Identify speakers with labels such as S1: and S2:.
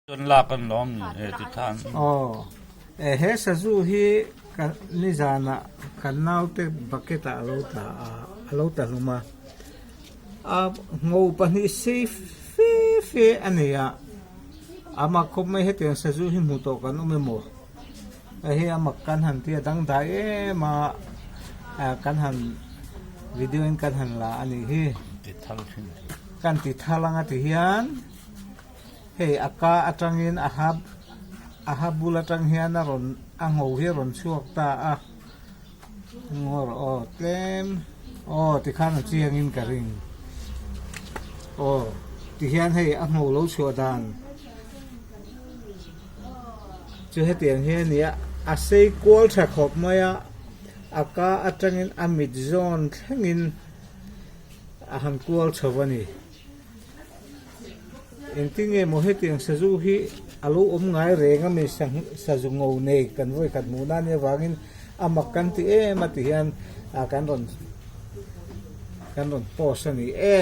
S1: Chuan lak an lawm ni he ti than.
S2: Aw he sazu hi ka nizanah kan naute bucket ah alo tla a alo tla hlum a a ngo pahnih sei fe fe a nei a a mak khawp mai hetiang sazu hi hmuh tawh kan awm emaw hei a mak kan han tia dangdai em a kan han video in kan han la a nih hi kan ti thal anga ti hian. Hei a ka atangin a ha a ha bul atang hian a rawn a ngho hi a rawn chhuak ta a ngawr aw tlem aw tikhan a chiangin ka ring aw tihian hei a ngho lo chhuah dan chu hetiang hi a ni a a sei kual tha khawp mai a a ka atangin a mit zawn thlengin a han kual chho a ni. Engtin nge maw hetiang sazu hi a lo awm ngai reng a mi sazu ngo nei kan vawi khat hmuh na nia vangin a mak kan ti em a ti hian kan rawn kan rawn post a ni e.